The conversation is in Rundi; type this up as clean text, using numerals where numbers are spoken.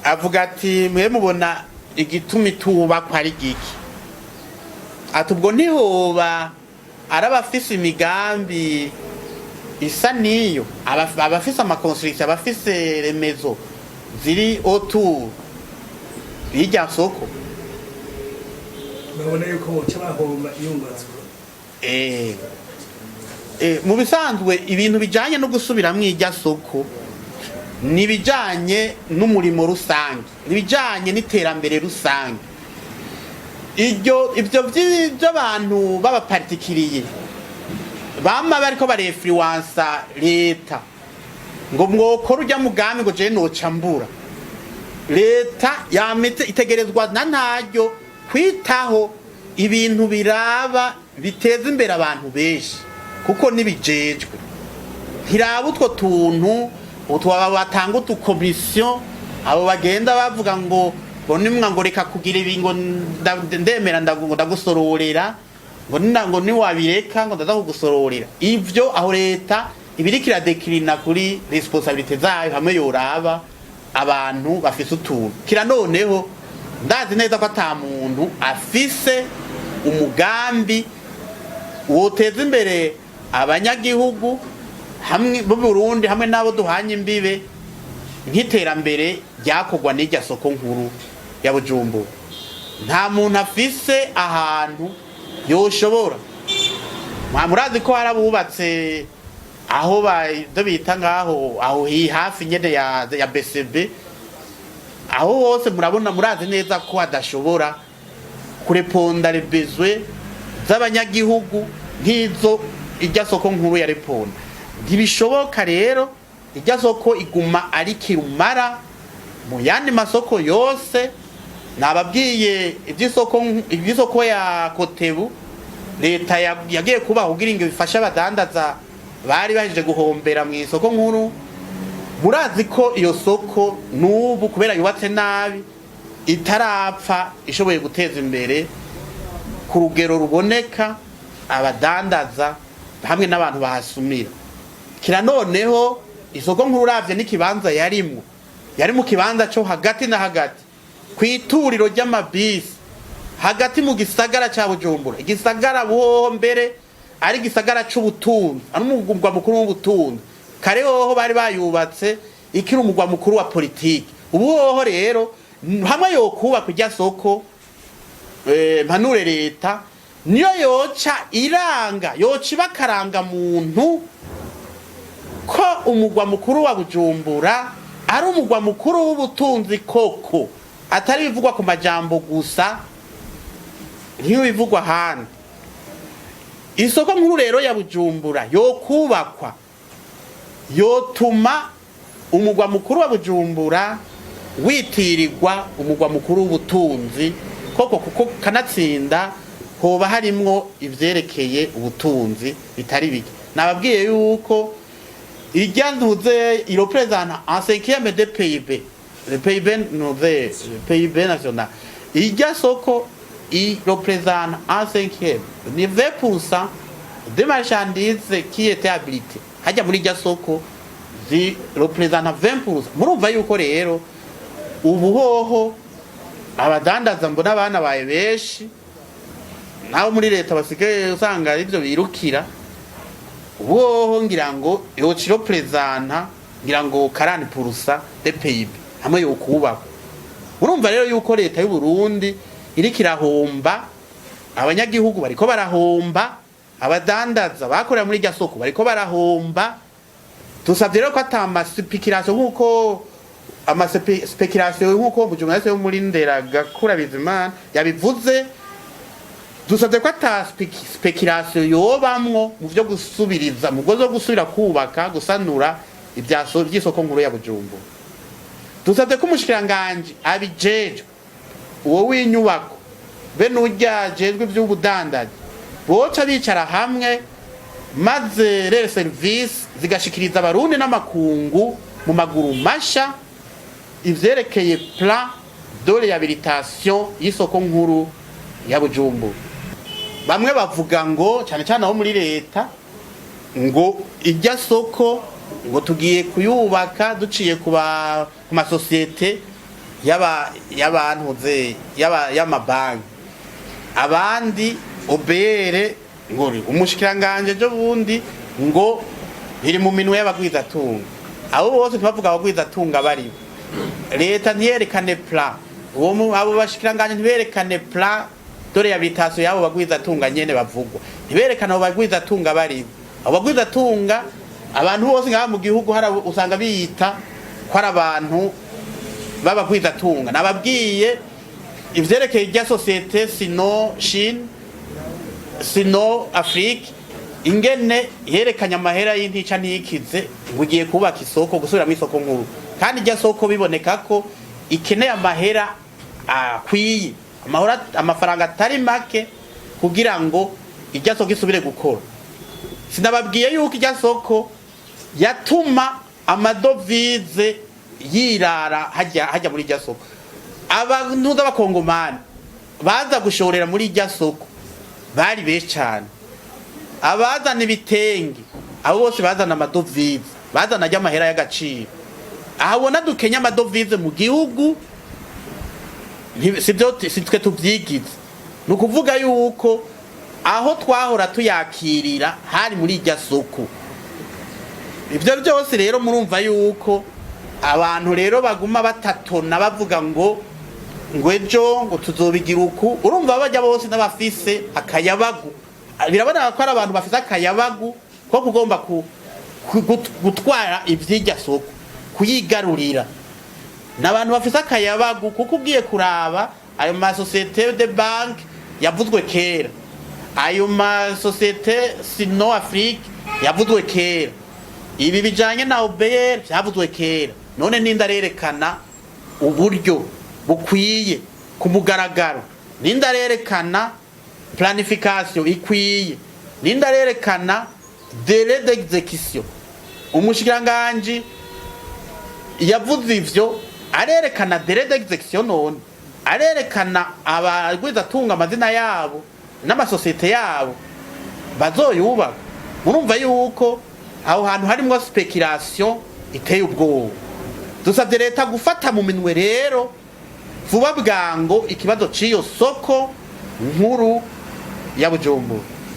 Avuga ati: "Mwe mubona igituma itubakwa ari giki?" Ati: "Ubwo ntihoba ari abafise imigambi isa niyo, abafise ama constructions, abafise remezo ziri autour y'irya soko?" Babona yuko boca bahomba yubatswe. Mu bisanzwe ibintu bijanye no gusubiramwo irya soko ni ibijanye n'umurimo rusange, ni ibijanye n'iterambere rusange. Iryo ivyo vy'abantu b'aba particuliers bama bariko bar influença leta ngo mwokora urya mugambi, ngo jewe noca mbura, leta yameze itegerezwa na ntaryo kwitaho ibintu biraba biteza imbere abantu benshi, kuko nibijejwe. Ntiraba utwo tuntu utwo batanga utu commissions, abo bagenda bavuga ngo nimwa ngo reka kugira ibi, ngo ndemera ngo ndagusororera, ngo nina ngo niwabireka ngo ndaza kugusororera. Ivyo aho leta ibiriko ira déclina kuri responsabilités zayo hamwe yoraba abantu bafise utuntu. Kira noneho ndazi neza ko ata muntu afise umugambi woteza imbere abanyagihugu hamwe b'u Burundi hamwe n'abo duhanye imbibe nk'iterambere ryakorwa n'irya soko nkuru ya Bujumbura. Nta muntu afise ahantu yoshobora. Murazi ko hari abubatse aho ibyo bita ngaho aho hafi nyene ya BCB, aho hose murabona, murazi neza ko hadashobora ku répondre les besoins z'abanyagihugu nk'izo irya soko nkuru ya répondre. Ntibishoboka rero, irya soko iguma ari kirumara mu yandi masoko yose. Nababwiye iby'isoko ya Kotebu leta yagiye kubaha kugira ngo bifashe abadandaza bari bahejeje guhombera mu isoko nkuru. Murazi ko iyo soko n'ubu kubera yubatse nabi itarapfa ishoboye guteza imbere ku rugero ruboneka abadandaza hamwe n'abantu bahasumira. Kira noneho isoko nkuru uravye n'ikibanza yarimwo, yari mu kibanza co hagati na hagati kw'ituriro ry'amabisi, hagati mu gisagara ca Bujumbura, igisagara buhoho mbere ari igisagara c'ubutunzi, ari umugwa mukuru w'ubutunzi. Kare hoho bari bayubatse ikiri umugwa mukuru wa politiki. Ubu hoho rero hamwe yokubaka irya soko, mpanure leta niyo yoca iranga, yoca iba akaranga muntu ko umugwa mukuru wa Bujumbura ari umugwa mukuru w'ubutunzi koko, atari bivugwa ku majambo gusa nk'ibivugwa ahandi. Isoko nkuru rero ya Bujumbura yokubakwa yotuma umugwa mukuru wa Bujumbura witirirwa umugwa mukuru w'ubutunzi koko, kuko kanatsinda hoba harimwo ivyerekeye ubutunzi bitari bike. Nababwiye yuko irya ntuze i représente un cinquième de PIB, le PIB ntuze PIB national. Irya soko i représente un cinquième, ni 20% de marchandises qui étaient habilitées hajya muri irya soko zi représente 20%. Murumva yuko rero ubu hoho abadandaza mbona abana bawe benshi nabo muri leta basigaye usanga arivyo birukira. Ubu hoho ngira ngo yoca i représente ngira ngo 40% de PIB hamwe yokubakwa. Urumva rero yuko leta y'u Burundi iriko irahomba, abanyagihugu bariko barahomba, abadandaza bakorera muri irya soko bariko barahomba. Dusavye rero ko ata ama spéculations, nk'uko ama spéculations, nk'uko Bujumbura yo muri Ndera Gakura Bizimana yabivuze, dusavye ko ata spéculation yobamwo mu vyo gusubiriza, mu zo gusubira kubaka, gusanura ibyaso by'isoko nkuru ya Bujumbura. Dusavye ko umushikiranganji abijejwe, uwo w'inyubako be n'urya ajejwe ivy'ubudandaji, boca bicara hamwe maze rero service zigashikiriza Abarundi n'amakungu mu maguru masha ivyerekeye plan de réhabilitation y'isoko nkuru ya Bujumbura. Bamwe bavuga ngo, cyane cyane abo muri leta, ngo irya soko ngo tugiye kuyubaka duciye ku masosiyete. y'aba y'abantuze y'aba y'amabanki, abandi OBR, ngo umushikiranganje ejo bundi ngo iri mu minwe y'abagwizatunga. Abo bose ntibavuga abagwizatunga baribo. Leta ntiyerekane plan, abo bashikiranganje ntiberekane plan de réhabilitation y'abo bagwizatunga nyene bavugwa, ntiberekane abo bagwizatunga baribo. Abo bagwizatunga, abantu bose ngaha mu gihugu hari usanga biyita ko ari abantu b'abagwizatunga. Nababwiye ivyerekeye irya société Sino Chine, Sino Afrique, ingene yerekanye amahera y'intica ntiyikize ngo ugiye kubaka isoko, gusubiramo isoko nkuru, kandi irya soko biboneka ko ikeneye amahera akwiye, amahera, amafaranga atari make kugira ngo irya soko isubire gukora. Sinababwiye yuko irya soko yatuma amadovize yirara hajya muri irya soko? Abantu b'abakongomani baza gushorera muri irya soko bari benshi cyane. Abazana ibitenge, abo bose bazana amadovize, bazana ajya amahera y'agaciro. Aha ubona dukenya amadovize mu gihugu, sibyo, si twe tubyigize. Ni ukuvuga yuko aho twahora tuyakirira hari muri irya soko. Ibyo byose rero murumva yuko abantu rero baguma batatona, bavuga ngo ejo ngo tuzobigira uku. Urumva bajya bose n'abafise akayabagu, biraboneka ko ari abantu bafise akayabagu ko kugomba gutwara ivy'irya soko, kuyigarurira. Ni abantu bafise akayabagu, kuko ugiye kuraba ayo masosiyete de banque yavuzwe kera, ayo masosiyete Sino Afrique yavuzwe kera, ibi bijanye na OBR byavuzwe kera. None ninde arerekana uburyo bukwiye ku mugaragaro? Ninde arerekana planification ikwiye? Ninde arerekana délai d'exécution? Umushikiranganji yavuze ivyo, arerekana délai d'exécution? None arerekana abagwizatunga, amazina yabo n'amasosiyete yabo bazoyubaka? Murumva yuko aho hantu harimwo spéculation iteye ubwoba. Dusabye leta gufata mu minwe rero vuba bwango ikibazo c'iyo soko nkuru ya Bujumbura.